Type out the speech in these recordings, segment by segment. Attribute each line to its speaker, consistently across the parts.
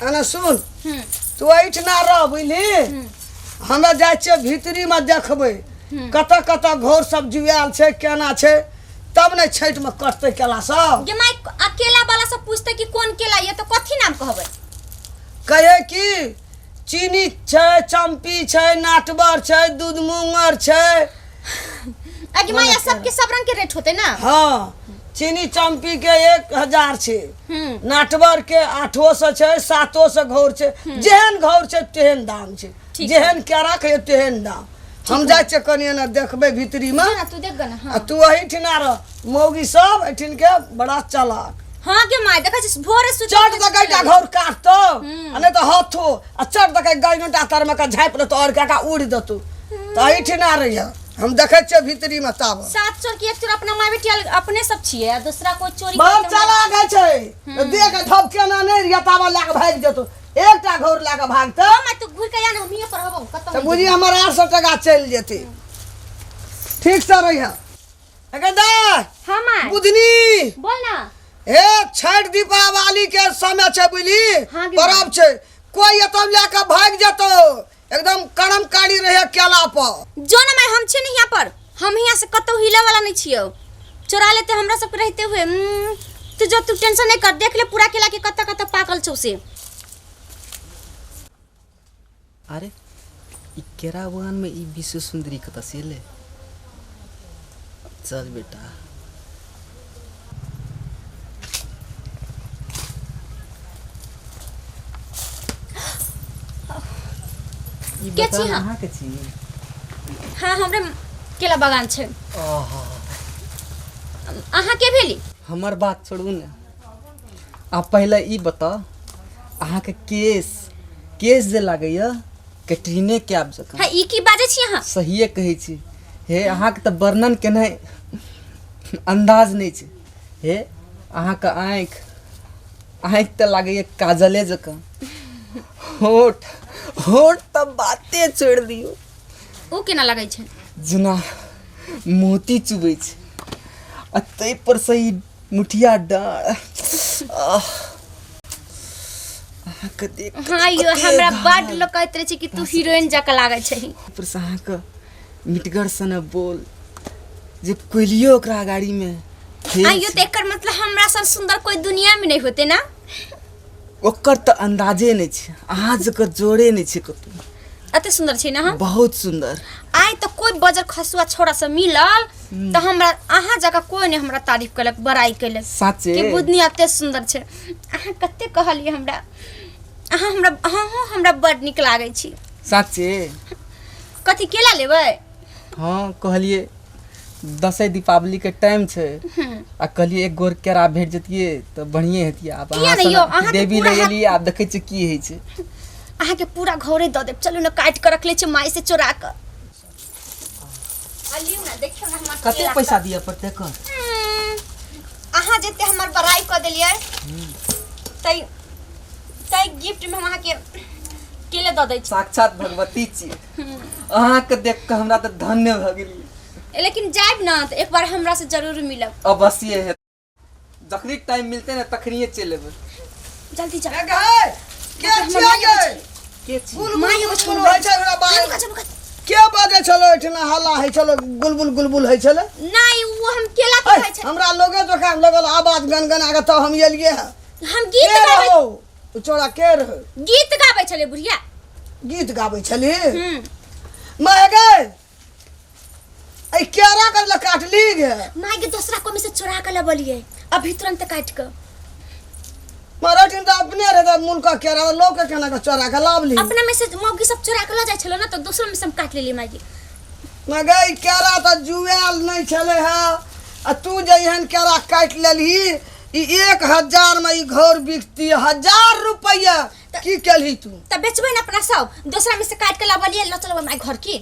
Speaker 1: एना सुन, तू एहिठिना रह, बुझली? हमे जाइ छियै भीतरीमे, देखबै कतऽ कतऽ घोर सब जुआयल छै, केना छै, तब ने छठिमे कटतै केला सब।
Speaker 2: गे माय, आ केला वाला सब पूछते कि कोन केला ये, तो कथी नाम कहबै?
Speaker 1: कहे कि चीनी छै, चम्पी छै, नाटबर छै, दूध मूंगर छै।
Speaker 2: अगे माय, सबके सब रंग के रेट होते ना?
Speaker 1: हाँ, चीनी चम्पी के 1000 छै, नाटवर के 800 छै, 700 घौर छै। जेहन घौर छै तेहन दाम छै।
Speaker 2: ठीक।
Speaker 1: जेहन केरा के तेहन दाम। हम जाइ छियै कनि एना देखबै भीतरी मे।
Speaker 2: ना तू देख ग ना।
Speaker 1: आ तू एहिठिना रह। मौगी सब एहिठिन के बड़ा चालाक।
Speaker 2: हाँ गे माय, देखै छिस भोरे सुति
Speaker 1: चट दऽ के एकटा घौर काटतौ आ नहि तऽ हथो आ चट दऽ के गाय नोटा तरमे के झाँपि लेतौ आओर के उड़ि देतौ। तऽ एहिठिना रहिह, हम देखै छियै भीतरी मे ताब।
Speaker 2: 7 चोर की एक चोर अपना माय बेटी अपने सब छियै आ दूसरा कोई चोरी
Speaker 1: बड़
Speaker 2: करतै
Speaker 1: चालाक होइ छै। देख, धपकेना नहि रहिए ताबे लए कऽ भागि जेतौ। एकटा घौर लए कऽ भागतौ।
Speaker 2: हाँ माय, तू घुर के आ ना, हम हियाँ पर हबौ कतौ
Speaker 1: तऽ
Speaker 2: नहीं।
Speaker 1: बुझी हमर 800 टका चलि जेतै। ठीक से रहिह। दा।
Speaker 2: हाँ माय।
Speaker 1: बुधनी।
Speaker 2: बोल ना।
Speaker 1: हे, छठ दीपावली के समय छै, बुझली?
Speaker 2: हाँ गे।
Speaker 1: पर्व छै, कोई एतऽ लए कऽ भागि जेतौ। एकदम करम कारी रहे केला पर।
Speaker 2: जो ना माय, हम छियै ने यहाँ पर, हम यहाँ से कतौ हिले वाला नहीं छियौ। चोरा लेते हमरा सबके रहते हुए। तू जो, तू टेंशन नहीं कर, देख ले पूरा केला के कत्ता कत्ता पाकल छौ से।
Speaker 3: अरे, ई केरा बगान में ई विश्व सुंदरी कतऽ से एलै? चल बेटा। ई
Speaker 2: के
Speaker 3: बगान
Speaker 2: छी अहाँ?
Speaker 3: अहाँके छी?
Speaker 2: हाँ, हमरे केला बगान छै।
Speaker 3: आहा।
Speaker 2: अहाँ के भेली?
Speaker 3: हमर बात छोड़ू ने, आ पहिले ई बताउ, अहाँके केस केस जे लागैया कैटरीने कैफ जकाँ।
Speaker 2: हाँ, ई की बाजै छी अहाँ?
Speaker 3: सहिए कहै छी। हे, अहाँके तऽ वर्णन केनाइ अन्दाज नहि छै। हे, अहाँके आँखि आँखि तऽ लागैया काजले जकाँ, होठ होठ तऽ बाते छोड़ि दियौ।
Speaker 2: ओ केना लगै छै?
Speaker 3: जेना मोती चुबै छै। आ ताहिपर से ई मुठिया डाँड़, आह, अहाँके देख कऽ
Speaker 2: हाँ यो,
Speaker 3: कते
Speaker 2: हमरा
Speaker 3: घाव।
Speaker 2: बड लोग कहैत रहै छै कि तू हीरोइन जकाँ लागै छै।
Speaker 3: ऊपर से अहाँके मिटगर सन बोल जे कोइलियो ओकरा गाड़ीमे फेल
Speaker 2: आइयो
Speaker 3: छै।
Speaker 2: तऽ एकर मतलब हमरा सन सुंदर कोई दुनिया में नहीं होते ना?
Speaker 3: ओकर तऽ अन्दाजे नहि छै, अहाँ जकर जोड़े नहि छै कतौ।
Speaker 2: अते सुंदर छै ना हम?
Speaker 3: बहुत सुंदर।
Speaker 2: आइ तऽ कोई बजर खसुआ छोड़ा से मिलल तऽ हमरा अहाँ जकाँ कोई नहीं हमरा तारीफ केलक, बड़ाई केलक।
Speaker 3: साचे?
Speaker 2: कि बुधनी अते सुंदर छै। अहाँ कते कहलियै हमरा, अहाँ हमरा, अहाँ हमरा बड नीक लागै छी।
Speaker 3: साचे?
Speaker 2: कथी, केला लेबै?
Speaker 3: हँ, कहलियै दसैँ दीपावलीके टाइम छै आ कहलियै एक गोर केरा भेट जतियै तऽ बढ़िए हेतियै। आब
Speaker 2: किया
Speaker 3: अहाँ
Speaker 2: नहि यौ,
Speaker 3: सन
Speaker 2: अहाँके
Speaker 3: देवी
Speaker 2: पूरा
Speaker 3: लग
Speaker 2: हाथ-
Speaker 3: एलियै, आब देखै छियै की होइ छै।
Speaker 2: अहाँके पूरा घरे दऽ देब। चलू ने, काटि कऽ रखले छी माय से चोरा कऽ। आ लियौ ने, देखियौ ने हमर
Speaker 3: कते
Speaker 2: केला।
Speaker 3: पैसा दिअ पड़तै एकर?
Speaker 2: अहाँ जते हमर बड़ाई कऽ देलियै तै तै गिफ्ट में हम अहाँके केले दऽ दै छी।
Speaker 3: साक्षात भगवती छी। अहाँके देख कऽ हमरा तऽ धन्य भऽ गेलियै।
Speaker 2: लेकिन जायब ने तऽ एक बार हमरा से जरूर मिलब।
Speaker 3: अवश्य हेतै, जखनी टाइम मिलतै ने तखनिए चलि एबै।
Speaker 2: जल्दी जाओ।
Speaker 1: के के छियै गे?
Speaker 3: के छी?
Speaker 1: गुलबुल
Speaker 2: माय एगो
Speaker 1: गुलबुल होइ छै ओकरा बाल।
Speaker 2: रुका, रुका।
Speaker 1: के बाजै छलो एहिठिना? हल्ला होइ छलो, गुलबुल गुलबुल होइ छलै।
Speaker 2: नहीं, वो हम केला के खाइ छै।
Speaker 1: हमरा लोगे जोकाम लगल आवाज गनगना के, तब हम एलियै हँ।
Speaker 2: हम गीत
Speaker 1: के
Speaker 2: गाबै
Speaker 1: रहो ओ चोरा, के रहो?
Speaker 2: गीत गाबै छलै बुढ़िया।
Speaker 1: गीत गाबै छली? माय गे, एहि केरा कर ले काटली गे?
Speaker 2: माय के, दूसरा कोमी से चोरा के लबलिए अभी तुरंत काट के।
Speaker 1: मराठीन तऽ अपने रहे तऽ मुल्क केरा लोग के केना के चोरा के लाबली?
Speaker 2: अपना में से मौगी सब चोरा के ल जाय छलो ना, तो दूसरो में से हम काट लेली माय के।
Speaker 1: मगर ई केरा तऽ जुआयल नहि छलै हँ आ तू जे एहन केरा काटि लेलही, ई 1000 मे ई घर बिकती, 1000 रुपैआ। की केलही तू?
Speaker 2: तब बेचबै ना अपना सब, दूसरा में से काट के लबलिए। ल चलबै माय घर की।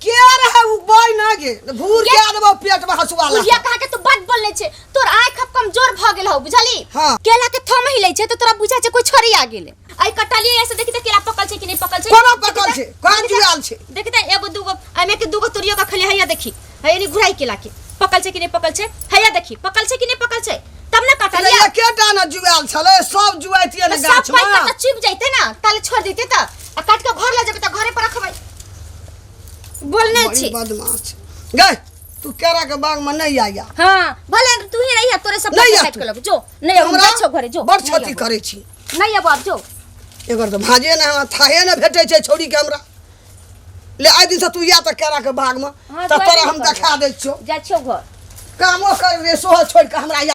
Speaker 1: के रहे उ बॉय ना गे? भूर के देबो पेट में हसुआ ला।
Speaker 2: बुढ़िया कहा के तू बड बोलले छे। तोर आँख अब कमजोर भ गेल हौ, बुझली?
Speaker 1: हाँ।
Speaker 2: केला के थम हिले छै त तोरा बुझा छै कोई छोरी आ गेले। आई कटलिए ऐसे, देखी त केला पकल छै कि नहीं पकल छै।
Speaker 1: कोना पकल छै? कोना जुआल छै?
Speaker 2: देखी त, एगो दूगो एमे के दूगो तोरियो का खाली। हैया देखी, हैया नी घुराई केला के पकल छै कि नहीं पकल छै। हैया देखी, पकल छै कि नहीं पकल छै, तब ना काटब। तऽ लिअ।
Speaker 1: एकेटा ने जुआयल छलै, सब जुआइतियै ने
Speaker 2: तऽ सब
Speaker 1: गाछ
Speaker 2: पाकि
Speaker 1: मे।
Speaker 2: कऽ तऽ चुपि जैते ने, ताले छोड़ देते तऽ आ काटि कऽ घर लऽ जेबै तऽ घरे पर रखबै। बोलने
Speaker 1: बड़ी
Speaker 2: छी।
Speaker 1: बदमाश गै तू, केरा के बाग में नहीं आया।
Speaker 2: हाँ, भले तू ही रही, तोरे सब
Speaker 1: नहीं
Speaker 2: काटि
Speaker 1: आ तू।
Speaker 2: के लग जो। नहीं अब हम
Speaker 1: हमरा
Speaker 2: जाइ छौ घरे, जो।
Speaker 1: बड़
Speaker 2: नहीं
Speaker 1: क्षति
Speaker 2: आबो।
Speaker 1: करै छी।
Speaker 2: नहीं अब, आब जो।
Speaker 1: एकर तऽ भाजे ने हमरा थाहे ने भेटै छै छौड़ी के हमरा। ले, आइ दिनसँ तू या तऽ केरा के बाग में
Speaker 2: हाँ,
Speaker 1: तऽ
Speaker 2: तू
Speaker 1: तोरा
Speaker 2: आइ
Speaker 1: हम
Speaker 2: दिन
Speaker 1: देखा दै छियौ।
Speaker 2: जाइ छियौ घर।
Speaker 1: कामो कर रे, सोहो छोड़ि कऽ हमरा या।